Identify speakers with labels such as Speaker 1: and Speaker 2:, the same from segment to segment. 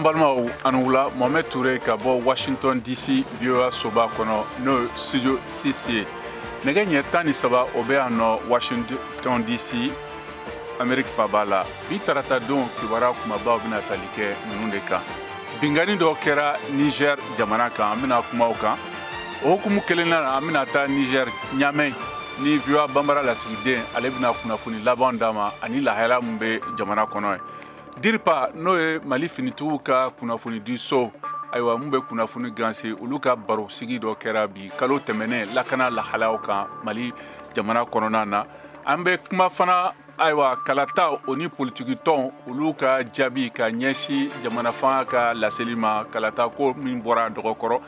Speaker 1: An balimaw, aw ni wula. Mohamed Touré ka bɔ Washington DC, VOA soba kɔnɔ, n'o ye studio 6 ye. Nɛgɛ ɲɛ 13, o bɛ yan nɔ Washington DC, Amérique faba la. Bi tarata don kibaruya kumabaw bɛna tali kɛ ninnu de kan: binkanni dɔ kɛra Niger jamana kan, an bɛna kuma o kan. O hukumu kelen na, an bɛna taa Niger, Ɲamɛ, ni VOA Banbara lasigiden, ale bɛna kunnafoni laban d'a ma ani lahala min bɛ jamana kɔnɔ ye. DIRPA, n'o ye Mali finitigiw ka kunnafonidi so, ayiwa, mun bɛ kunnafoni ganse, olu ka barosigi dɔ kɛra bi kalo tɛmɛnen lakana lahalayaw kan Mali jamana kɔnɔna na. An bɛ kuma fana, ayiwa, kalata o ni politikitɔn olu ka jaabi ka ɲɛsin jamana fanga ka laseli ma, kalata ko min bɔra dɔgɔkɔrɔ.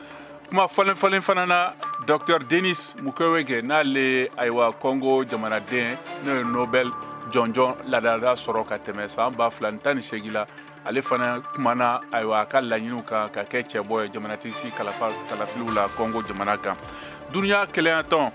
Speaker 1: Kuma falen falen fana na, Dr Denis Mukwege, n'ale ye, ayiwa, Congo jamanaden, n'o ye Nobel jɔnjɔn ladala sɔrɔ ka tɛmɛ san 2018 la, ale fana kumana, ayiwa, a ka laɲiniw kan ka kɛ cɛbɔ ye jamanatigi kalafiliw la Congo jamana kan. Duniya kelenyatɔn,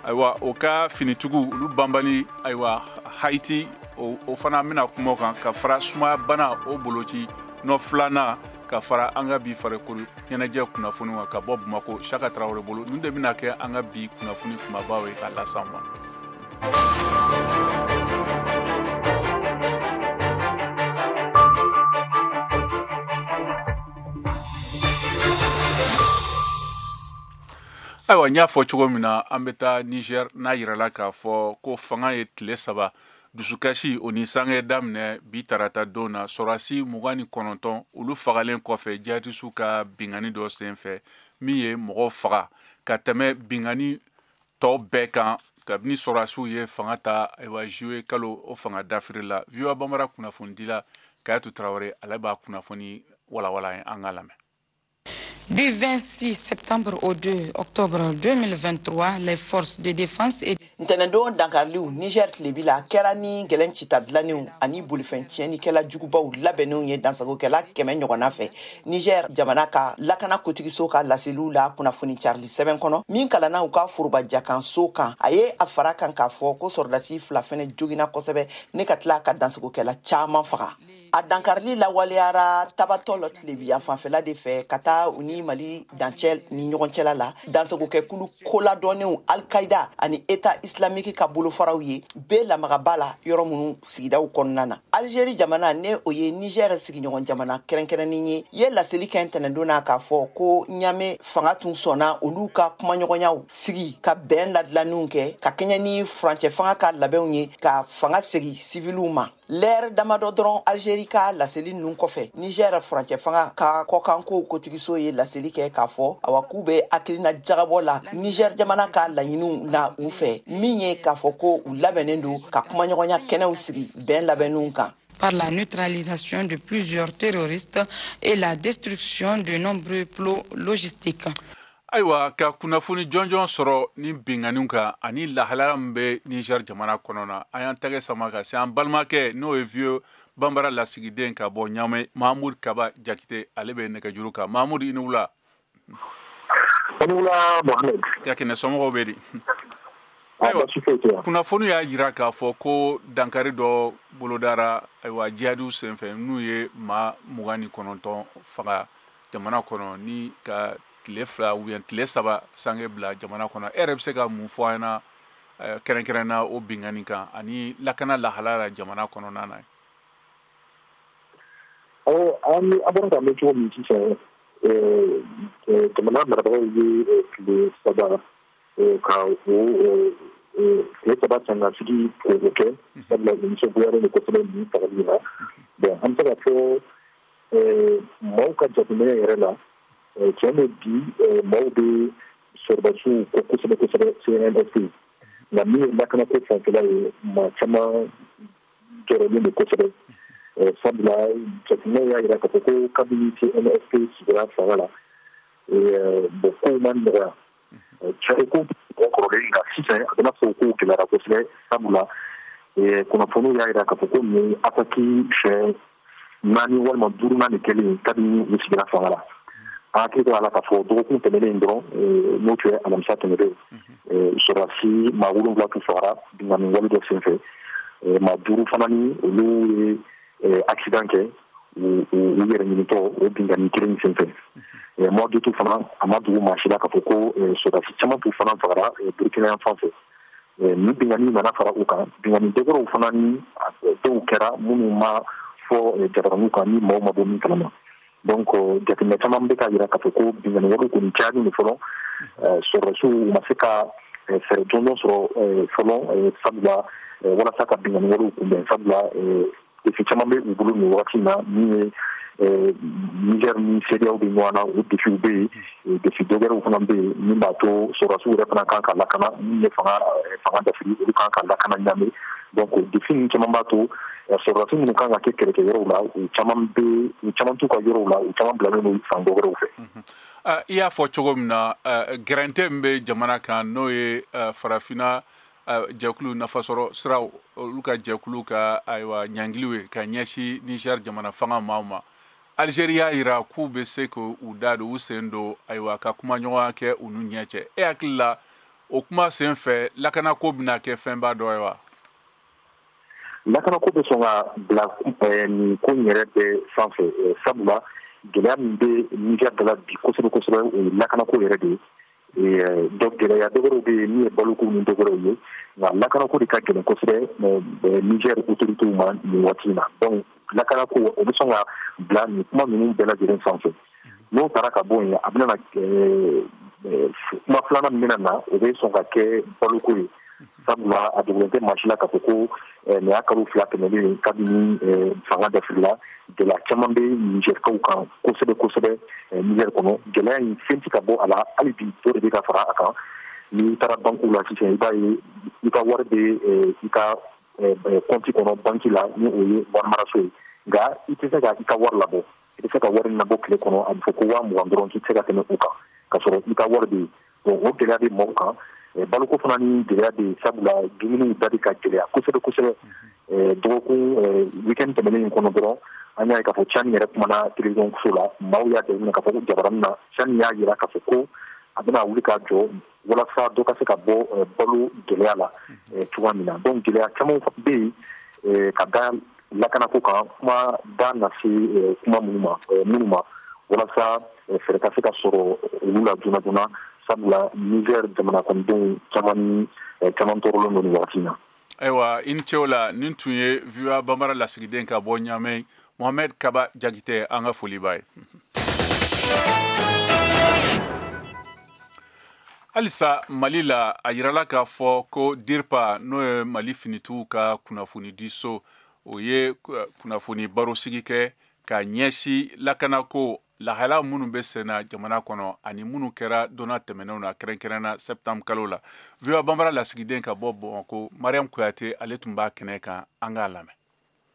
Speaker 1: ayiwa, o ka finitigiw olu banbali, ayiwa, Haiti, o fana bɛna kuma o kan, ka fara sumaya bana o boloci nɔ filanan, ka fara an ka bi farikolo ɲɛnajɛ kunnafoni kan ka bɔ Bamako, Saka Tarawele bolo. Ninnu de bɛna kɛ an ka bi kunnafoni kumabaw ye k'a las'an ma. Ayiwa, n y'a fɔ cogo min na, an bɛ taa Niger. N'a yirala k'a fɔ ko fanga ye tile 3 dusukasi o ni sange daminɛ bi tarata don na, sɔrɔdasi 29 olu fagalen kɔfɛ jihadisiw ka binkanni dɔ senfɛ, min ye mɔgɔ faga ka tɛmɛ binkanni tɔw bɛɛ kan kabini sɔrɔdasiw ye fanga ta, ayiwa, juillet kalo o fanga dafiri la. VOA Bambara kunnafonidila Kayatu Tarawele, ale b'a kunnafoni walawala ye, an ka lamɛn.
Speaker 2: Du 26 septembre au 2 octobre 2023, les forces de défense et
Speaker 3: Ntɛnɛndon dankariliw Niger tilebi la kɛra ni gɛlɛn cita dilannenw ani bolifɛn tiɲɛnikɛla jugubaw labɛnnenw ye dansagokɛla 100 ɲɔgɔnna fɛ. Niger jamana ka lakana kotigiso ka laseliw la, kunnafoni carili sɛbɛn kɔnɔ min kalanna u ka foroba jakanso kan, a ye a fara kan k'a fɔ ko sɔrɔdasi fila fɛnɛ jogina kosɛbɛ ne ka tila ka dansagokɛla caaman faga. A dankarili lawaleyara Tabatɔ lɔ tilebiyan fanfɛla de fɛ ka taa u ni Mali dancɛ ni ɲɔgɔn cɛla la. Dansagokɛkulu koladɔnnenw Alkaida ani État islamique ka bolofaraw ye bɛɛ lamagaba la yɔrɔ minnu sigidaw kɔnɔna na. Algérie jamana, ne o ye Niger sigiɲɔgɔn jamana kɛrɛnkɛrɛnnen ye, ye laseli kɛ ntɛnɛndon na k'a fɔ ko Ɲame fanga tun sɔnna olu ka kumaɲɔgɔnyaw sigi ka bɛn ladilanniw kɛ ka kɛɲɛ ni furancɛ fanga ka labɛnw ye ka fanga segi siviliw ma. Lɛrɛ damadɔ dɔrɔn Algérie ka laseli ninnu kɔfɛ, Niger furancɛ fanga ka kɔkankow kotigiso ye laseli kɛ k'a fɔ, awa, k'u bɛ hakilina jagabɔ la Niger jamana ka laɲiniw na u fɛ, min ye k'a fɔ ko u labɛnnen don ka kumaɲɔgɔnya kɛnɛw sigi bɛn labɛnninw kan.
Speaker 2: Par la neutralisation de plusieurs terroristes et la destruction de nombreux plots logistiques.
Speaker 1: Ayiwa, ka kunnafoni jɔnjɔn sɔrɔ ni binkanniw kan ani lahalaya min bɛ Niger jamana kɔnɔ na, an y'an tɛgɛ sama ka se an balimakɛ, n'o ye VOA Banbara lasigiden ka bɔ Ɲamɛ, Mahamudu Kaba Jakite, ale bɛ nɛgɛjuru kan. Mahamudu, i ni wula.
Speaker 4: I ni wula, Mohamed.
Speaker 1: Ya kɛnɛ, somɔgɔw bɛ di? Ayiwa, kunnafoni y'a jira k'a fɔ ko dankari dɔ bolodara, ayiwa, jihadiw senfɛ, n'u ye maa 29 faga jamana kɔnɔ ni ka tile 2 ou bien tile 3 sange bila jamana kɔnɔ. E yɛrɛ bɛ se ka mun fɔ an ɲɛna kɛrɛnkɛrɛn na o binkanni kan ani lakana lahalaya la jamana kɔnɔna na?
Speaker 4: Awɔ, an bɔra ka mɛn cogo min sisan, jamana marabagaw ye tile 3 ka o tile 3 sangasigi k'o kɛ, sabula u nisɔngoyalen don kosɛbɛ nin fagali in na. Bon, an bɛ se ka fɔ maaw ka jateminɛ yɛrɛ la, tiɲɛ don, bi maaw bɛ sɔrɔdasiw kɔ kosɛbɛ kosɛbɛ, CNSP, nka min ye lakanako fanfɛla ye, maa caman jɔrɔlen don kosɛbɛ, sabula jateminɛw y'a jira k'a fɔ ko kabini CNSP sigira fanga la, bon, kow ma nɔgɔya cɛ ko kɔrɔlen, nka sisan a bɛna fɔ kow gɛlɛyara kosɛbɛ, sabula kunnafoniw y'a jira k'a fɔ ko nin ye attaque siɲɛ naani walima duurunan de kɛlen kabini u sigira fanga la. An hakili to a la k'a fɔ dɔgɔkun tɛmɛnen dɔrɔn, n'o tun ye alamisa tɛmɛnen, sɔrɔdasi maa 7 tun fagara binkanni wale dɔ senfɛ, maa 5 fana ni olu ye accident kɛ. U yɛrɛ ɲinitɔ o binkanni kelen senfɛ. Mois d'août fana, a ma dugu maa si la k'a fɔ ko sɔrɔdasi caman tun fana fagara Burkina yan fan fɛ. Ni binkanni nana fara o kan, binkanni dɔwɛrɛw fana ni dɔw kɛra minnu ma fɔ jabaraniw kan ni maaw ma bɔ min kalama. Donc jateminɛ caman bɛ ka yira k'a fɔ ko binkanni walew kɔni cayalen don fɔlɔ. Sɔrɔdasiw u ma se ka fɛɛrɛ jɔnjɔn sɔrɔ fɔlɔ, sabula walasa ka binkanni walew kunbɛn, sabula défi caman bɛ u bolo nin wagati in na, min ye Niger ni CEDEAO bɛ ɲɔgɔn na, o défiw bɛ yen. Défi dɔwɛrɛw fana bɛ yen min b'a to sɔrɔdasiw yɛrɛ fana kan ka lakana, min ye fanga dafiri, olu kan ka lakana ɲami. Donc défi ninnu caman b'a to sɔrɔdasi minnu kan ka kɛ kɛlɛkɛyɔrɔw la, u caman bɛ, u caman t'u ka yɔrɔw la, u caman bilalen don fan dɔwɛrɛw fɛ.
Speaker 1: I y'a fɔ cogo min na, gɛrɛntɛ min bɛ jamana kan, n'o ye farafinna jɛkulu nafasɔrɔ siraw, olu ka jɛkulu ka ayiwa ɲangiliw ye ka ɲɛsin Niger jamana fanga maaw ma. Algérie y'a yira k'u bɛ se k'u da don, u sen don, ayiwa ka kumaɲɔgɔnya kɛ u n'u ɲɛ cɛ. E hakili la, o kuma sen fɛ, lakanako bɛna kɛ fɛnba dɔ ye wa?
Speaker 4: Lakanako bɛ sɔn ka bila nin ko in yɛrɛ bɛɛ sanfɛ, sabula gɛlɛya min bɛ Niger da la bi kosɛbɛ kosɛbɛ, o ye lakanako yɛrɛ de ye. Dɔ gɛlɛya dɔwɛrɛw bɛ yen min ye baloko ni dɔwɛrɛw ye, nka lakanako de ka gɛlɛn kosɛbɛ Niger autorités ma nin waati in na. Donc lakanako, o bɛ sɔn ka bila nin kuma ninnu bɛɛ lajɛlen sanfɛ. N'o taara ka bɔ yen, a bɛna na kuma filanan min bɛna na, o bɛ sɔn ka kɛ baloko ye, sabula a dogolen tɛ maa si la k'a fɔ ko nin y'a kalo 2 tɛmɛnen kabini fanga dafirila. Gɛlɛya caman bɛ Nizɛrikaw kan kosɛbɛ kosɛbɛ Nizɛri kɔnɔ. Gɛlɛya in fɛn tɛ ka bɔ a la hali bi, dɔ de bɛ ka fara a kan. N'i taara bankiw la sisan, i b'a ye i ka wari bɛ i ka kɔnti kɔnɔ banki la, ni o ye warimaraso ye, nka i tɛ se ka i ka wari labɔ. I tɛ se ka wari labɔ tile kɔnɔ, a bɛ fɔ ko 20,000 dɔrɔn, k'i tɛ se ka tɛmɛ o kan, ka sɔrɔ i ka wari bɛ yen. Donc o gɛlɛya bɛ maaw kan. Baloko fana ni gɛlɛya bɛ yen, sabula dumuniw da bɛ ka gɛlɛya kosɛbɛ kosɛbɛ. Dɔgɔkun weekend tɛmɛnen in kɔnɔ dɔrɔn, an y'a ye k'a fɔ Tchani yɛrɛ kumana télévision so la, maaw y'a jateminɛ k'a fɔ ko jabaranin na, Tchani y'a jira k'a fɔ ko a bɛna wuli ka jɔ walasa dɔ ka se ka bɔ balo gɛlɛya la cogoya min na. Donc gɛlɛya caman bɛ yen ka da lakanako kan, kuma da na se kuma minnu ma walasa fɛɛrɛ ka se ka sɔrɔ olu la joona joona, sabula Niger jamana kɔnɔdenw caman caman tɔɔrɔlen don nin wagati in na.
Speaker 1: Ayiwa, i ni ce o la. Nin tun ye VOA Bambara lasigiden ka bɔ Ɲamɛ, Mohamed Kaba Jakite, an ka foli b'a ye. Halisa Mali la, a yirala k'a fɔ ko DIRPA, n'o ye Mali finitigiw ka kunnafonidiso, o ye kunnafoni barosigi kɛ ka ɲɛsin lakanako lahala minnu bɛ senna jamana kɔnɔ ani minnu kɛra donna tɛmɛnenw na, kɛrɛnkɛrɛnna septembre kalo la. VOA Bambara lasigiden ka bɔ Bamakɔ, Mariam Kuyate, ale tun b'a kɛnɛ kan, an k'a lamɛn.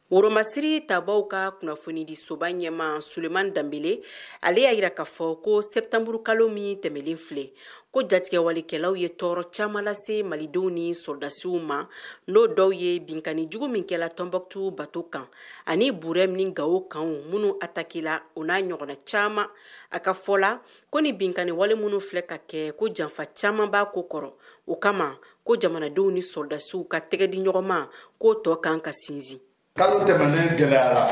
Speaker 5: Woromasiri tabaw ka kunnafonidisoba ɲɛma Suleman Danbele, ale y'a yira k'a fɔ ko septembre kalo min tɛmɛlen filɛ, ko jatigɛwalikɛlaw ye tɔɔrɔ caman lase malidenw ni sɔrɔdasiw ma, n'o dɔw ye binkanni jugu min kɛla Tɔnbɔkutu bato kan ani Burɛm ni Gawo kanw minnu atakila, o n'a ɲɔgɔnna caman. A ka fɔ la ko ni binkanni wale minnu filɛ ka kɛ, ko janfa caman b'a ko kɔrɔ. O kama ko jamanadenw ni sɔrɔdasiw ka tɛgɛ di ɲɔgɔn ma, k'o tɔ kan ka sinsin.
Speaker 6: Kalo tɛmɛnen gɛlɛyara,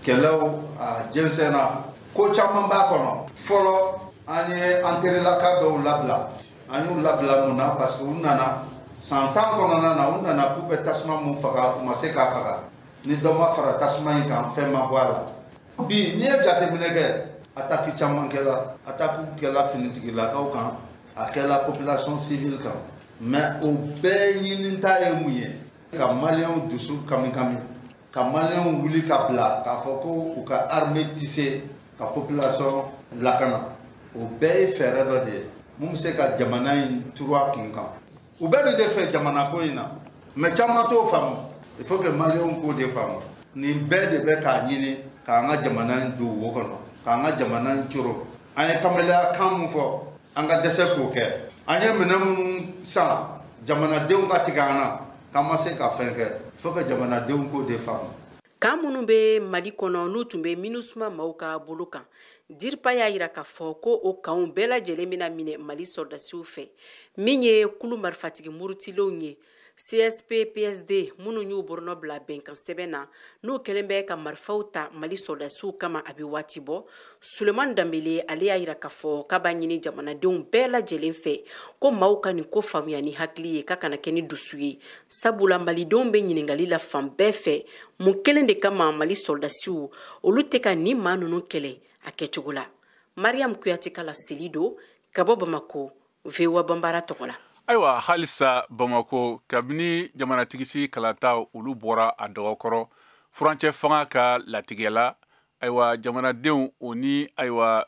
Speaker 6: kɛlɛw a jɛnsɛnna, ko caman b'a kɔnɔ. Fɔlɔ, an ye an terilaka dɔw labila. An y'u labila mun na? Parce que u nana san 10 kɔnɔna na, u nana k'u bɛ tasuma mun faga, u ma se k'a faga. Ni dɔ ma fara tasuma in kan, fɛn ma bɔ a la. Bi n'i ye jateminɛ kɛ, attaque caman kɛla, attaque kɛla finitigilakaw kan, a kɛla population civile kan. Mais o bɛɛ ɲinita ye mun ye? Ka maliyɛnw dusu kami kami, ka maliyɛnw wuli ka bila k'a fɔ ko u ka armée tɛ se ka population lakana. O bɛɛ ye fɛɛrɛ dɔ de ye mun bɛ se ka jamana in turu a kun kan. U bɛɛ nin de fɛ jamana ko in na, mais caman t'o faamu. Il faut que maliyɛnw k'o de faamu. Nin bɛɛ de bɛ k'a ɲini k'an ka jamana in don wo kɔnɔ, k'an ka jamana in coro. An ye kamalenya kan mun fɔ, an ka dɛsɛ k'o kɛ. An ye minɛn minnu san, jamanadenw ka tigɛ an na, k'an ma se ka fɛn kɛ. Faut que jamanadenw k'o de faamu.
Speaker 5: Kan minnu bɛ Mali kɔnɔ, n'u tun bɛ MINUSMA maaw ka bolo kan, DIRPA y'a yira k'a fɔ ko o kanw bɛɛ lajɛlen bɛna minɛ Mali sɔrɔdasiw fɛ. Min ye kulu marifatigi murutilenw ye, CSP PSD minnu y'u bolonɔ bila bɛnkan sɛbɛn na, n'u kɛlen bɛ ka marifaw ta Mali sɔrɔdasiw kama a bɛ waati bɔ. Sulemani Danbele ale y'a yira k'a fɔ k'a b'a ɲini jamanadenw bɛɛ lajɛlen fɛ ko maaw ka nin ko faamuya ni hakili ye, k'a kana kɛ ni dusu ye, sabula malidenw bɛ ɲininkali la fan bɛɛ fɛ mun kelen de kama Mali sɔrɔdasiw olu tɛ ka nin maa ninnu kɛlɛ a kɛcogo la. Mariam Kuyate ka laseli don ka bɔ Bamako, VOA Banbara tɔgɔ la.
Speaker 1: Ayiwa, halisa Bamako, kabini jamanatigisi kalata olu bɔra a dɔgɔkɔrɔ furancɛ fanga ka latigɛ la, ayiwa, jamanadenw o ni ayiwa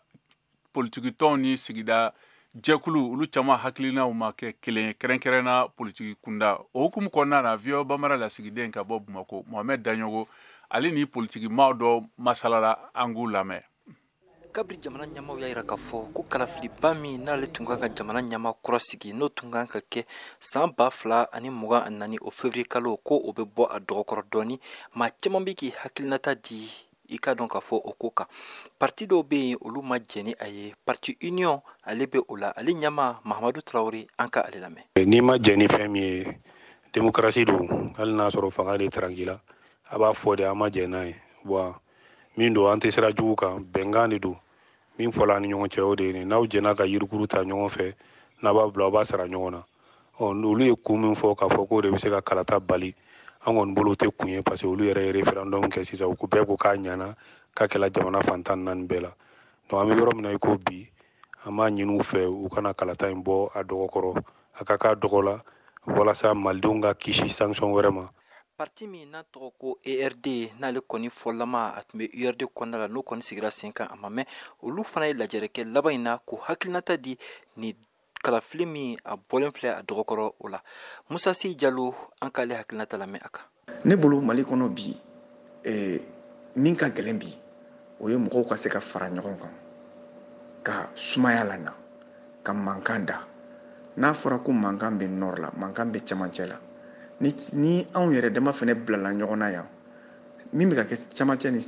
Speaker 1: politikitɔnw ni sigida jɛkulu olu caman hakilinaw ma kɛ kelen ye, kɛrɛnkɛrɛnna politiki kunda. O hukumu kɔnɔna na, VOA Banbara lasigiden ka bɔ Bamako, Mohamed Daɲogo, ale ni politiki maaw dɔ masalala, an k'u lamɛn.
Speaker 7: Kabiri jamana ɲɛmaw y'a yira k'a fɔ ko kalafiliba min n'ale tun kan ka jamana ɲɛma kura sigi, n'o tun kan ka kɛ san 2024, o février kalo, ko o bɛ bɔ a dɔgɔkɔrɔ dɔɔni, maa caman bɛ k'i hakilinata di. I ka dɔn k'a fɔ o ko kan, parti dɔw bɛ yen, olu ma jɛn ni a ye. Parti Union, ale bɛ o la, ale ɲɛma Mahamadu Tarawele, an ka ale lamɛn.
Speaker 8: N'i ma jɛn ni fɛn min ye, démocratie don. Hali n'a sɔrɔ fanga de taranki la, a b'a fɔ de an ma jɛn n'a ye. Wa min don, an tɛ sira jugu kan, bɛnkan de don. Min fɔla an ni ɲɔgɔn cɛ, o de ye nin. N'aw jɛnna ka yirikuru ta ɲɔgɔn fɛ, n'a b'a bila, aw b'a sara ɲɔgɔn na. Ɔ, olu ye kun min fɔ k'a fɔ k'o de bɛ se ka kalata bali, an kɔni bolo o tɛ kun ye, parce que olu yɛrɛ ye référendum kɛ sisan, u ko bɛɛ ko k'a ɲana, k'a kɛla jamana fan 14 bɛɛ la. Donc an bɛ yɔrɔ min na i ko bi, an b'a ɲini u fɛ u kana kalata in bɔ a dɔgɔkɔrɔ, a ka k'a dɔgɔ la, walasa malidenw ka kisi sanction wɛrɛ ma.
Speaker 7: Parti min n'a tɔgɔ ko ERD, n'ale kɔni fɔlama a tun bɛ URD kɔnɔna la, n'o kɔni sigira sen kan a ma mɛn, olu fana ye lajɛrɛ kɛ laban in na k'o hakilinata di ni kalafili min a bɔlen filɛ a dɔgɔkɔrɔ o la. Musa Si Jalo, an k'ale hakilinata lamɛn a kan.
Speaker 9: Ne bolo, Mali kɔnɔ bi, min ka gɛlɛn bi, o ye mɔgɔw ka se ka fara ɲɔgɔn kan ka sumaya la na ka mankan da. N'a fɔra ko mankan bɛ nord la, mankan bɛ cɛmancɛ la, ni anw yɛrɛ dama fana bilala ɲɔgɔn na yan, min bɛ ka kɛ cɛmancɛ ni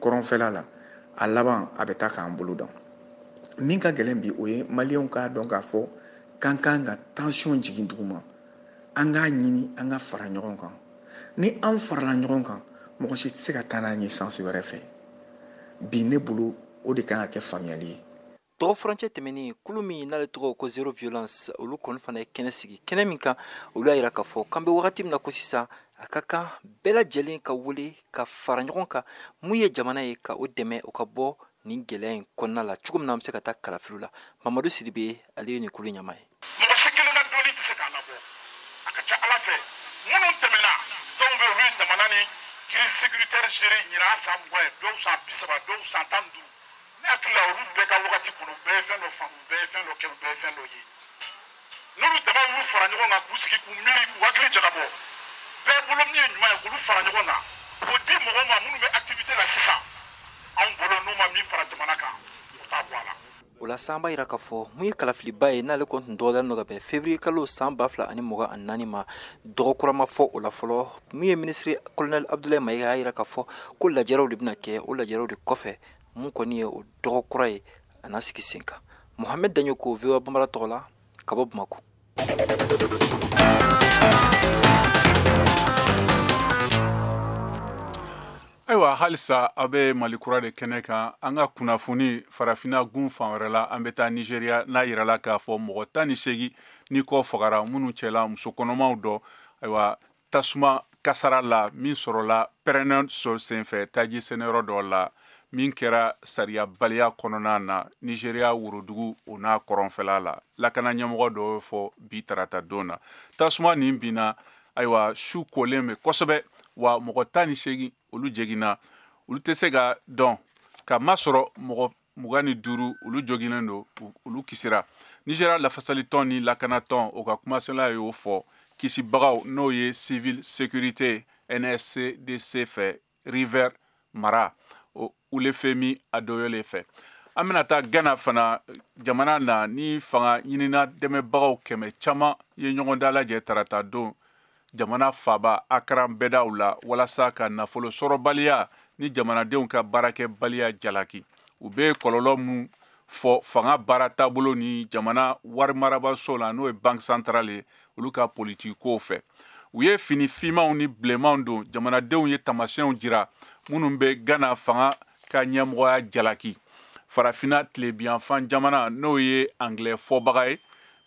Speaker 9: kɔrɔnfɛla la, a laban a bɛ taa k'an bolo dan. Min ka gɛlɛn bi, o ye maliyɛnw k'a dɔn k'a fɔ k'an kan ka tension jigin duguma, an k'a ɲini an ka fara ɲɔgɔn kan. Ni an farala ɲɔgɔn kan, mɔgɔ si tɛ se ka taa n'an ye sens wɛrɛ fɛ. Bi, ne bolo, o de kan ka kɛ faamuyali ye.
Speaker 7: Tɔgɔ furancɛ tɛmɛnen, kulu min n'ale tɔgɔ ko Zéro Violence, olu kɔni fana ye kɛnɛ sigi. Kɛnɛ min kan, olu y'a yira k'a fɔ k'an bɛ wagati min na ko sisan, a ka kan bɛɛ lajɛlen ka wele ka fara ɲɔgɔn kan, mun ye jamana ye ka o dɛmɛ o ka bɔ nin gɛlɛya in kɔnɔna la cogo min na an bɛ se ka taa kalafiliw la. Mamadu Sidibe, ale ye nin kulu ɲɛmaa ye.
Speaker 10: Mɔgɔ si kelen ka dɔnni tɛ se k'a labɔ. A ka ca Ala fɛ, minnu tɛmɛna, dɔw bɛ olu ye jamana ni crise sécuritaire géré ɲinan san 20 ye, dɔw san 30, dɔw san 15. Ne hakili la, olu bɛɛ ka wagati kɔnɔ, u bɛɛ ye fɛn dɔ faamu, u bɛɛ ye fɛn dɔ kɛ, u bɛɛ ye fɛn dɔ ye. N'olu dama y'u fara ɲɔgɔn kan k'u sigi k'u miiri k'u hakili jagabɔ, bɛɛ bolo min ye ɲuman ye, k'olu fara ɲɔgɔn kan k'o di mɔgɔw ma minnu bɛ activité la sisan, anw bolo n'u ma min fara jamana kan, o t'a bɔ a la.
Speaker 7: O la sa, an b'a yira k'a fɔ mun ye kalafiliba ye, n'ale kɔni tun dɔgɔdalen don ka bɛn février kalo san 2024 ma, dɔgɔkura ma fɔ o la fɔlɔ. Mun ye minisiri colonel Abdoulaye Mayiga y'a yira k'a fɔ ko lajɛrɛw de bɛna kɛ. O lajɛrɛw de kɔfɛ, mun kɔni ye o dɔgɔkura ye, a n'a sigi sen kan. Mohamed Daɲoko, VOA Banbara tɔgɔ la ka bɔ Bamako.
Speaker 1: Ayiwa, halisa a bɛ Mali Kura de kɛnɛ kan. An ka kunnafoni farafinna gun fan wɛrɛ la, an bɛ taa Nigeriya, n'a yirala k'a fɔ mɔgɔ 18 ni kɔ fagara, minnu cɛla muso kɔnɔmaw dɔ, ayiwa, tasuma kasara la min sɔrɔla pɛrɛnɛ so senfɛ taji sɛnɛyɔrɔ dɔ la, min kɛra sariyabaliya kɔnɔna na Nigeriya worodugu o n'a kɔrɔnfɛla la. Lakana ɲɛmɔgɔ dɔw fɔ bi tarata don na, tasuma nin binna, ayiwa, su kolen bɛ kosɛbɛ, wa mɔgɔ 18 olu jeginna, olu tɛ se ka dɔn ka masɔrɔ mɔgɔ 25 olu joginnen don, olu kisira. Nigeriya lafasalitɔn ni lakanatɔn o ka kumasela y'o fɔ kisibagaw, n'o ye Civil Sécurité NSCDC fɛ River mara, Olufemi Adoyole fɛ. An bɛna taa Gana fana jamana na, ni fanga ɲinina dɛmɛbagaw kɛmɛ caman ye ɲɔgɔn dalajɛ tarata don jamana faaba Akara bɛdaw la, walasa ka nafolo sɔrɔbaliya ni jamanadenw ka baarakɛbaliya jalaki. U bɛ kɔlɔlɔ mun fɔ fanga baara taabolo ni jamana wari marabaso la, n'o ye Banque centrale ye, olu ka politiki kow fɛ. U ye fini finmanw ni bilenmanw don. Jamanadenw ye taamasiyɛnw jira minnu bɛ Ghana fanga ka ɲɛmɔgɔya jalaki. Farafinna tilebiyanfan jamana, n'o ye anglais fɔbaga ye,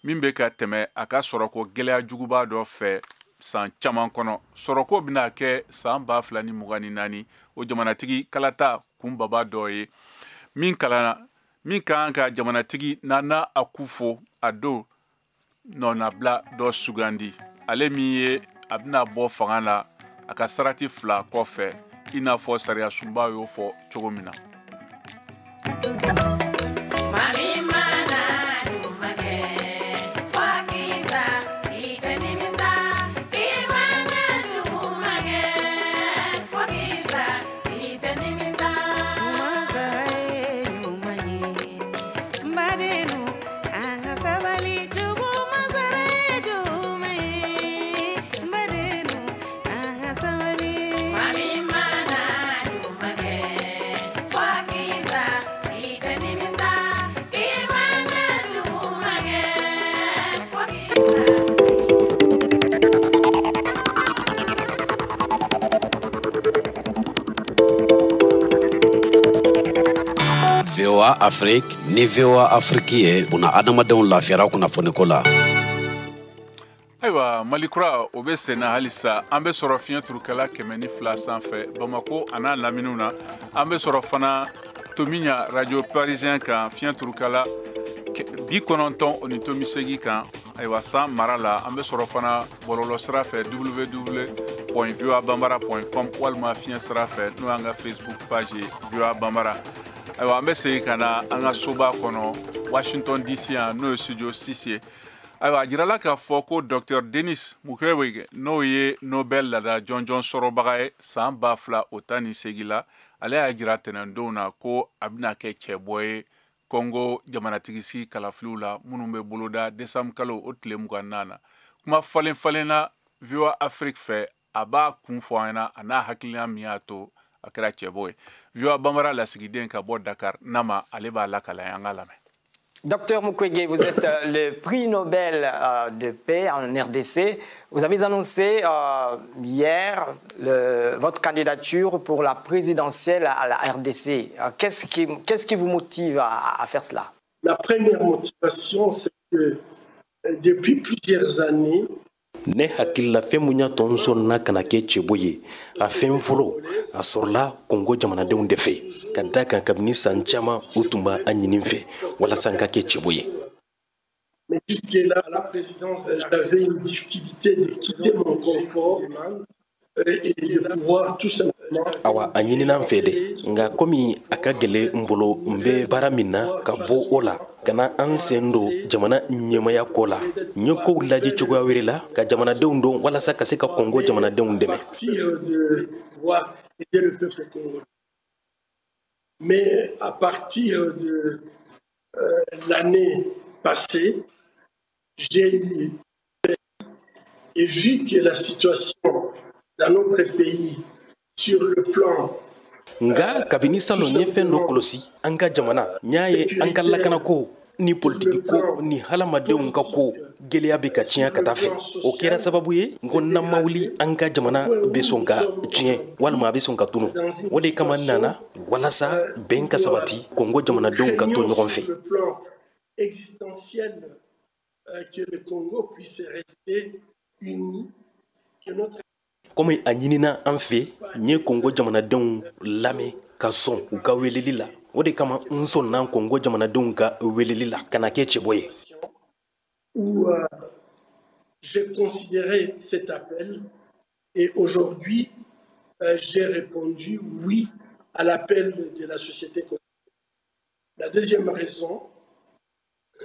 Speaker 1: min bɛ ka tɛmɛ a ka sɔrɔko gɛlɛya juguba dɔ fɛ san caman kɔnɔ. Sɔrɔko bɛna kɛ san 2024 o jamanatigi kalata kunbaba dɔ ye, min kalanna min ka kan ka jamanatigi Nana Akufo Addo nɔnabila dɔ sugandi, ale min ye a bɛna bɔ fanga la a ka sarati 2 kɔfɛ, i n'a fɔ sariya sunba y'o fɔ cogo min na.
Speaker 11: VOA Afrique ni VOA Afrique ye buna adamadenw lafiyara kunnafoniko la.
Speaker 1: Ayiwa, Mali kura o bɛ senna halisa. An bɛ sɔrɔ fiɲɛ turukɛla 102 sanfɛ Bamako a n'a laminiw na. An bɛ sɔrɔ fana Tomiɲa Radio Parisien kan, fiɲɛ turukɛla 98.8 kan. Ayiwa, san mara la, an bɛ sɔrɔ fana bɔlɔlɔ sira fɛ www.voabambara.com walima fiɲɛ sira fɛ, n'o y'an ka Facebook page ye VOA Bambara. Ayiwa, an bɛ segin ka na an ka soba kɔnɔ Washington DC yan, n'o ye studio 6 ye. Ayiwa, a jirala k'a fɔ ko Dr Denis Mukwege, n'o ye Nobel laada jɔnjɔn sɔrɔbaga ye san 2018 la, ale y'a jira tɛnɛndonw na ko a bɛna kɛ cɛbɔ ye Congo jamanatigisigi kalafiliw la minnu bɛ boloda décembre kalo o tile 24 na. Kuma falen falenna VOA Afrique fɛ, a b'a kun fɔ an ɲɛna a n'a hakilina min y'a to a kɛra cɛbɔ ye. VOA Bambara lasigiden ka bɔ Dakar, Nama, ale b'a lakala, an ka lamɛn.
Speaker 12: Docteur Mukwege, vous êtes le prix Nobel de paix en RDC. Vous avez annoncé hier votre candidature pour la présidentielle à la RDC. Qu'est-ce qui vous motive à faire cela?
Speaker 13: La première motivation, c'est que depuis plusieurs années,
Speaker 14: ne hakilila fɛn mun y'a to n sɔnna ka na kɛ cɛbo ye, a fɛn fɔlɔ a sɔrɔla Kongo jamanadenw de fɛ, ka da kan kabini san caman u tun b'a ɲini fɛ walasa n ka kɛ cɛbo ye.
Speaker 13: Mais jusque-là, à la présidence, j'avais une difficulté de quitter mon confort et de pouvoir tout simplement.
Speaker 14: Awa, a ɲinina n fɛ dɛ, nka komi a ka gɛlɛn n bolo, n bɛ baara min na, ka bɔ o la ka na an sen don jamana ɲɛmaya ko la, n ye kow lajɛ cogoya wɛrɛ la ka jamanadenw dɔn walasa ka se ka Kongo jamanadenw dɛmɛ.
Speaker 13: Mais à partir de l'année passée, j'ai eu et vu que la situation dans notre pays sur le plan.
Speaker 14: Nka kabini salon, n ye fɛn dɔ kɔlɔsi an ka jamana, n y'a ye an ka lakanako ni politiki ko ni halamadenw ka ko gɛlɛya bɛ ka tiɲɛ ka taa fɛ. O kɛra sababu ye n ko n'an ma wuli, an ka jamana bɛ sɔn ka tiɲɛ walima a bɛ sɔn ka tunu. O de kama n nana walasa bɛn ka sabati, Kongo jamanadenw ka to ɲɔgɔn fɛ.
Speaker 13: Existentiel que le Congo puisse rester uni, que notre
Speaker 14: Komi a ɲinina an fɛ, n ye Kongo jamanadenw lamɛn ka sɔn u ka weleli la. O de kama n sɔnna Kongo jamanadenw ka weleli la ka na kɛ cɛbɔ ye.
Speaker 13: Où j'ai considéré cet appel et aujourd'hui j'ai répondu oui à l'appel de la société congolaise. La deuxième raison,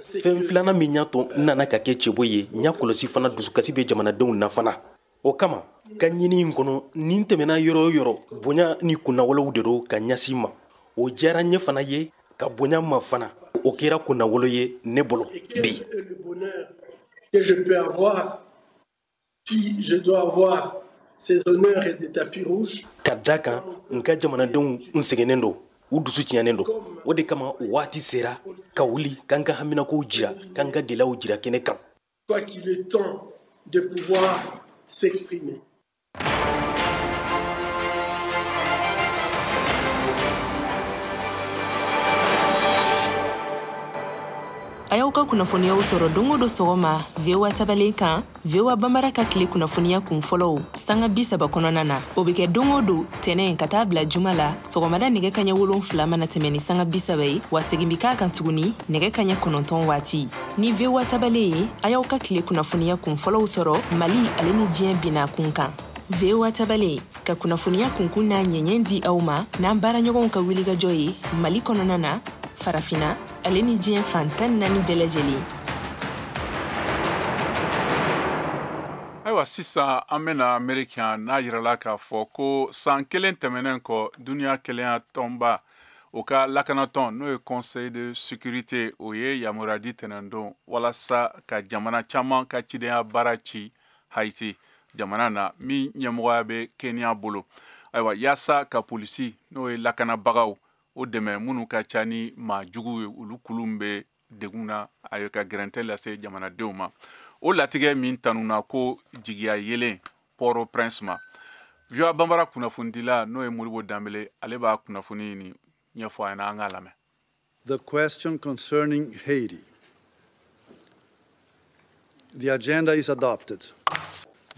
Speaker 14: Fɛn filanan min y'a to n nana ka kɛ cɛbɔ ye, n y'a kɔlɔsi fana dusukasi bɛ jamanadenw na fana. O kama ka ɲini in kɔnɔ, nin tɛmɛna yɔrɔ o yɔrɔ, bonya ni kunnawolow de don ka ɲɛsin ma. O diyara n ye fana ye ka bonya ma fana. O kɛra kunnawolo ye ne bolo bi.
Speaker 13: Le bonheur que je peux avoir si je dois avoir ces honneurs et des tapis rouges.
Speaker 14: Ka da kan n ka jamanadenw n sɛgɛnnen don, u dusu tiɲɛnen don. O de kama waati sera Ka wuli k'an ka haminakow jira, k'an ka gɛlɛyaw jira kɛnɛ kan.
Speaker 13: Quoi qu'il est temps de pouvoir s'exprimer.
Speaker 15: A y'aw ka kunnafoniyaw sɔrɔ don o don sɔgɔma VOA tabalen kan, VOA Bambara ka tile kunnafoniya kun fɔlɔw sanga 30 kɔnɔna na. O bɛ kɛ don o don tɛnɛn ka taa bila juma la sɔgɔmada nɛgɛ kaɲɛ 7 mana tɛmɛ ni sanga 30 ye, wa segin bɛ k'a kan tuguni nɛgɛ kaɲɛ 9 waati. Ni VOA tabalen ye, a y'aw ka tile kunnafoniya kun fɔlɔw sɔrɔ Mali ale ni diɲɛ binna kun kan. VOA tabalen ka kunnafoniya kunkun n'a ɲɛɲɛ di aw ma n'an baaraɲɔgɔnw ka wulikajɔ ye Mali kɔnɔna na, Farafina ale ni diɲɛ fan 14 bɛɛ lajɛlen.
Speaker 1: Ayiwa, sisan an bɛna Ameriki yan, n'a yirala k'a fɔ ko san kelen tɛmɛnen kɔ, duniya kelenya tɔnba o ka lakanatɔn, n'o ye Conseil de sécurité, o ye yamaruya di tɛnɛndon walasa ka jamana caman ka cidenya baara ci Haiti jamana na, min ɲɛmɔgɔya bɛ Kenya bolo. Ayiwa, yaasa ka polisi, n'o ye lakanabagaw, o dɛmɛ minnu ka ca ni maa jugu ye, olu kulu bɛ degun na, a ye ka gɛrɛntɛ lase jamanadenw ma. O latigɛ min tanuna ko jigiya yelen Port-au-Prince ma. VOA Bambara kunnafonidila, n'o ye Modibo Danbele, ale b'a kunnafoni nin ɲɛfɔ an ɲɛna, an k'a lamɛn.
Speaker 16: The question concerning Haiti. The agenda is adopted.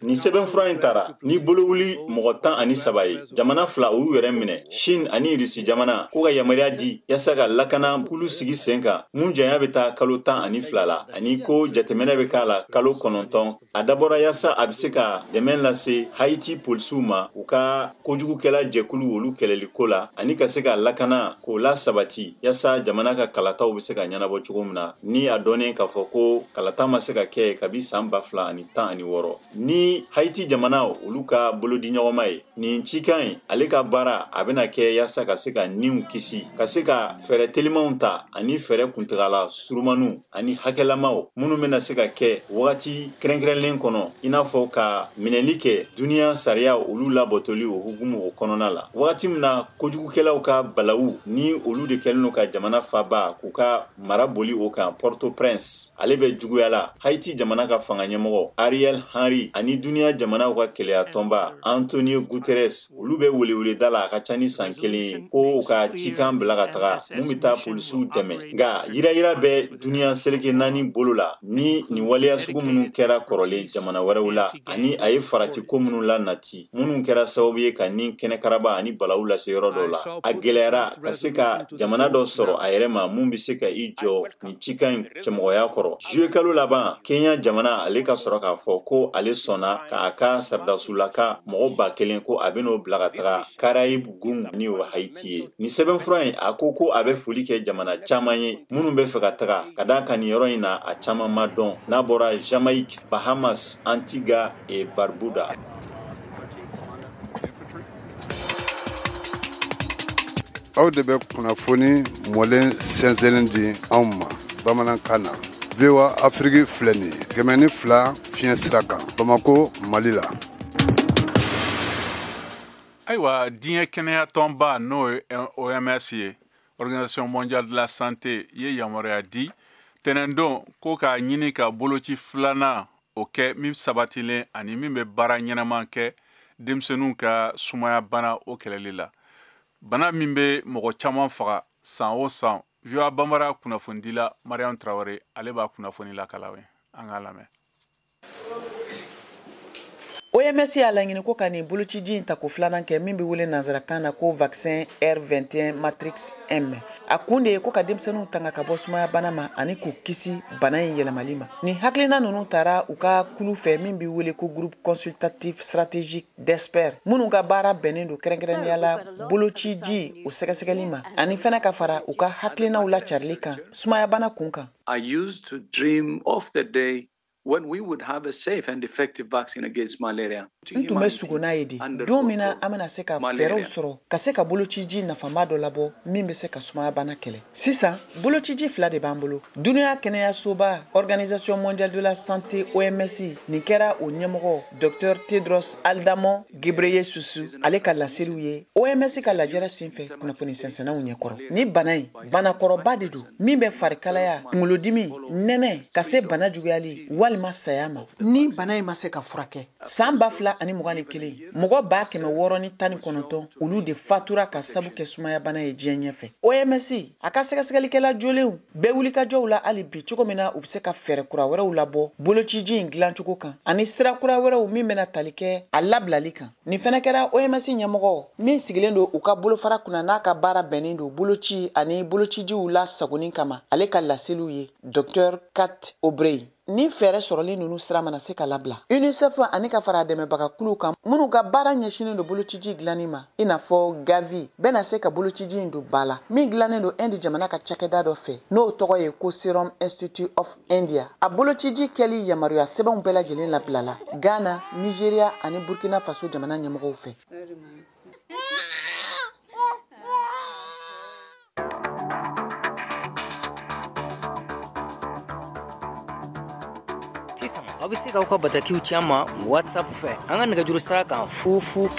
Speaker 17: Ni sɛbɛnfura in tara ni bolowuli mɔgɔ 13 ye, jamana fila u y'u yɛrɛ minɛ, Chine ani Rusi jamana, ko ka yamaruya di yaasa ka lakana kulu sigi sen kan mun janya bɛ taa kalo 12 la, ani ko jateminɛ bɛ k'a la kalo 9. A dabɔra yaasa a bɛ se ka dɛmɛ lase Haiti polisiw ma u ka kojugukɛla jɛkulu olu kɛlɛliko la, ani ka se ka lakana k'o la sabati yaasa jamana ka kalataw bɛ se ka ɲɛnabɔ cogo min na, ni a dɔnnen k'a fɔ ko kalata ma se ka kɛ kabi san 2016 ni Haiti jamana olu ka bolodi ɲɔgɔnma ye. Nin cikan in, ale ka baara a bɛna kɛ yaasa ka se ka niw kisi, ka se ka fɛɛrɛ telimanw ta ani fɛɛrɛ kuntagala surumaniw ani hakɛlamaw minnu bɛna se ka kɛ wagati kɛrɛnkɛrɛnlen kɔnɔ, i n'a fɔ ka minɛli kɛ duniya sariya olu labɔtoli o hukumu o kɔnɔna la, wagati min na kojugukɛlaw ka balawu ni olu de kɛlen don ka jamana faba k'u ka mara boli o kan, Port-au-Prince, ale bɛ juguya la. Haiti jamana ka fanga ɲɛmɔgɔ Ariel Henry ani duniya jamanaw ka kɛlɛya tɔnba Antonio Guterres, olu bɛ weleweleda la a ka ca ni san kelen ye ko u ka cikan bila ka taga mun bɛ taa polisiw dɛmɛ. Nka yirayira bɛ duniya seleke 4 bolo la ni nin waleya sugu minnu kɛra kɔrɔlen jamana wɛrɛw la, ani a ye faratiko minnu la nati minnu kɛra sababu ye ka nin kɛnɛkaraba ani balawu lase yɔrɔ dɔw la. A gɛlɛyara ka se ka jamana dɔ sɔrɔ a yɛrɛ ma mun bɛ se ka i jɔ nin cikan in cɛmɔgɔya kɔrɔ. Juillet kalo laban, Kenya jamana ale ka sɔrɔ k'a fɔ ko ale sɔnna k'a ka saridasulaka mɔgɔ 1000 ko a bɛn'o bila ka taga Caraïbe gun ni o Haiti ye. Nin sɛbɛnfura in, a ko ko a bɛ foli kɛ jamana caman ye minnu bɛ fɛ ka taga, ka d'a kan nin yɔrɔ in na a caman ma dɔn, n'a bɔra Jamaïque, Bahamas, Antigua et Barbuda.
Speaker 16: Aw de bɛ kunnafoni mɔlen sɛnsɛnnen di anw ma bamanankan na. VOA Afrique filɛ nin ye 102 fiɲɛ sira kan, Bamako, Mali la.
Speaker 1: Ayiwa, diɲɛ kɛnɛya tɔnba, n'o ye OMS ye, Organisation mondiale de la santé, ye yamaruya di tɛnɛndon ko k'a ɲini ka boloci filanan o kɛ min sabatilen ani min bɛ baara ɲɛnama kɛ denmisɛnninw ka sumaya bana o kɛlɛli la, bana min bɛ mɔgɔ caman faga san o san. VOA Bambara kunnafonidila Mariam Traoré, ale b'a kunnafoni lakala ye, an k'a lamɛn.
Speaker 3: OMS y'a laɲini ko ka nin bolociji in tako filanan kɛ min bɛ wele nansarakan na ko vaccin R21 Matrix M. A kun de ye ko ka denmisɛnninw tanga ka bɔ sumaya bana ma ani k'u kisi bana in yɛlɛmali ma. Nin hakilina ninnu taara u ka kulu fɛ min bɛ wele ko groupe consultatif stratégique d'experts, minnu ka baara bɛnnen don kɛrɛnkɛrɛnnenya la bolociji o sɛgɛsɛgɛli ma ani fana ka fara u ka hakilinaw lacarili kan sumaya bana kun kan.
Speaker 18: I used to dream of the day when we would have a safe and effective vaccine against malaria. N tun bɛ sugo n'a ye de don min na an bɛna se ka fɛɛrɛw sɔrɔ ka se ka bolociji nafama dɔ labɔ min bɛ se ka sumayabana kɛlɛ. Sisan bolociji 2 de b'an bolo. Dunuya kɛnɛyasoba Organisation mondiale de la santé OMS, nin kɛra o ɲɛmɔgɔ Dr Tedros Adhanom Ghebreyesus ale ka laseliw ye OMS ka lajɛrɛ senfɛ kunnafoni sɛnsɛnnaw ɲɛkɔrɔ. Ni bana in, banakɔrɔba de don min bɛ farikalaya, kunkolodimi, nɛnɛ, ka se bana juguyali walima saya ma. Ni bana in ma se ka furakɛ, san 2021 mɔgɔ 619 olu de fatura ka sabu kɛ sumayabana ye diɲɛ ɲɛfɛ. OMS a ka sɛgɛsɛgɛlikɛla jolenw bɛɛ wulikajɔw la hali bi cogo min na u bɛ se ka fɛɛrɛ kura wɛrɛw labɔ bolociji in dilancogo kan ani sira kura wɛrɛw min bɛna tali kɛ a labilali kan. Nin fɛnɛ kɛra OMS ɲɛmɔgɔ min sigilen don u ka bolofara kunna n'a ka baara bɛnnen don boloci ani bolocijiw la sagoni kama, ale ka laseliw ye Dr Kat O'Brien. Ni fɛɛrɛ sɔrɔli ninnu sira mana se ka labila, UNICEF ani ka fara dɛmɛbagakuluw kan minnu ka baara ɲɛsinnen don bolociji dilanni ma, i n'a fɔ Gavi, bɛna se ka bolociji in don ba la min dilannen don Inde jamana ka cakɛda dɔ fɛ n'o tɔgɔ ye ko Serum Institute of India. A bolociji kɛli yamaruya sɛbɛnw bɛɛ lajɛlen labilala Ghana, Nigeria ani Burkina Faso jamana ɲɛmɔgɔw fɛ.
Speaker 19: Sisan aw bɛ se k'aw ka batakiw ci an ma WhatsApp fɛ an ka nɛgɛjuru sira kan 0 0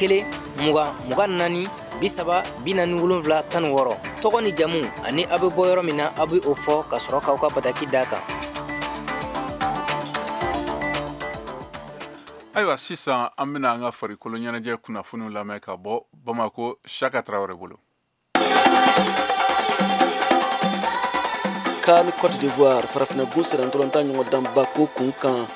Speaker 19: 1 20 24 30 47 16. Tɔgɔ ni jamu ani aw bɛ bɔ yɔrɔ min na, aw bɛ o fɔ ka sɔrɔ k'aw ka bataki d'a kan.
Speaker 1: Ayiwa, sisan an bɛna an ka farikolo ɲɛnajɛ kunnafoniw lamɛn ka bɔ Bamako, Saka Tarawele bolo.
Speaker 20: CAN Côte d'Ivoire farafinna sennantolatan ɲɔgɔndanba ko kun kan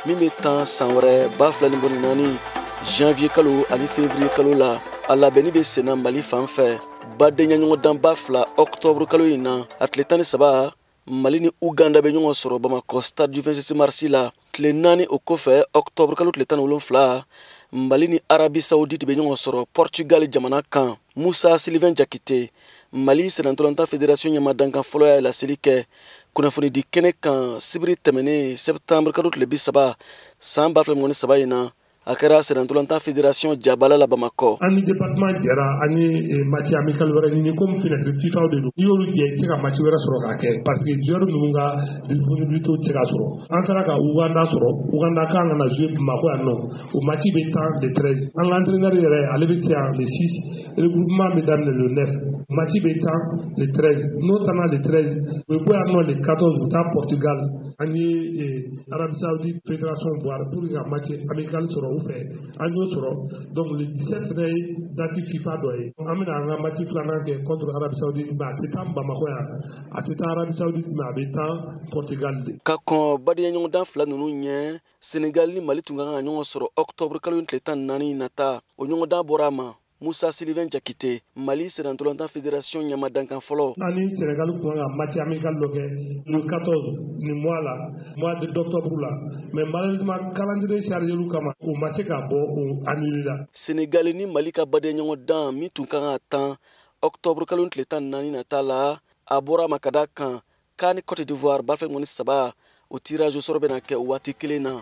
Speaker 20: min bɛ tan san wɛrɛ 2024 janvier kalo ani février kalo la, a labɛnni bɛ senna Mali fan fɛ. Badenya ɲɔgɔndanba 2 octobre kalo in na, a tile 13 Mali ni Uganda bɛ ɲɔgɔn sɔrɔ Bamakɔ stade du 26 mars la. Tile 4 o kɔfɛ, octobre kalo tile 17, Mali ni Arabie Saoudite bɛ ɲɔgɔn sɔrɔ Portugal jamana kan. Musa Sylvain Jakite, Mali sennantolatan fédération ɲɛmadankan fɔlɔ, y'a laseli kɛ kunnafonidi kɛnɛ kan sibiri tɛmɛnen septembre kalo tile 30 san 2023 in na. A kɛra sennantolatan fédération jabala la Bamakɔ.
Speaker 21: An ni département jɛra, an ye match amical wɛrɛ ɲini komi fenêtre FIFA de don. N'i y'olu jɛ, i tɛ se ka match wɛrɛ sɔrɔ k'a kɛ parce que joueur ninnu ka disponibilité tɛ se ka sɔrɔ. An sera ka Uganda sɔrɔ, Uganda kan ka na jouer Bamakɔ yan nɔ, o match bɛ tan le 13. An ka entraîneur yɛrɛ, ale bɛ se yan le 6, regroupement bɛ daminɛ le 9, match bɛ tan le 13. N'o tanna le 13, u bɛ bɔ yan nɔ le 14, u bɛ taa Portugal. An ye Arabie Saoudite fédération bɔ pour que ka match amical sɔrɔ u fɛ, an y'o sɔrɔ. Donc le 17 fɛnɛ ye date FIFA dɔ ye. An bɛna an ka match filanan kɛ contre Arabie Saoudite, mais a tɛ taa Bamakɔ yan, a tɛ taa Arabie Saoudite, mais a bɛ taa Portugal de.
Speaker 20: Ka kɔn badenya ɲɔgɔndan 2 ninnu ɲɛ, Senegal ni Mali tun ka kan ka ɲɔgɔn sɔrɔ octobre kalo tile 14 nata. O ɲɔgɔndan bɔra a ma. Musa Sylvain Jakite, Mali sennantolatan fédération ɲɛmadankan fɔlɔ.
Speaker 21: An ni Sénégal tun kan ka match amical dɔ kɛ le 14 nin mois la, mois d'octobre la, mais malheureusement calendrier chargé kama, o ma se ka bɔ, o annulé la.
Speaker 20: Sénégal ni Mali ka badenya ɲɔgɔndan min tun kan ka tan octobre kalo tile 14 nata la, a bɔra a ma ka da kan CAN Côte d'Ivoire 2023 o tirage au sort bɛna kɛ o waati kelen na.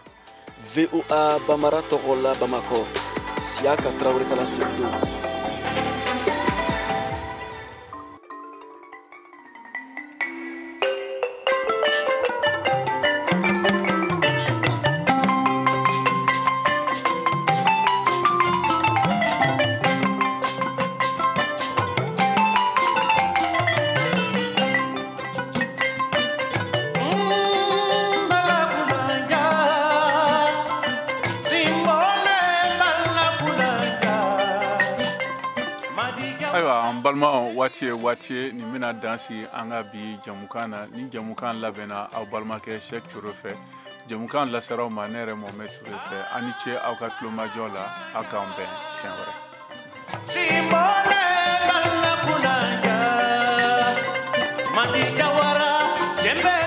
Speaker 20: VOA Bamara tɔgɔ la Bamakɔ, Siyaka Tarawele ka laseli don.
Speaker 1: Waati ye waati ye nin bɛna dan sigi an ka bi jamukan na. Ni jamukan labɛnna aw balimakɛ Sɛki Coro fɛ, jamukan laseraw ma ne yɛrɛ Mohamed Ture fɛ. Aw ni ce aw ka tulomajɔ la, aw k'an bɛn siɲɛ wɛrɛ.
Speaker 22: Simone bala kunanja, Madi Jawara, Jembe.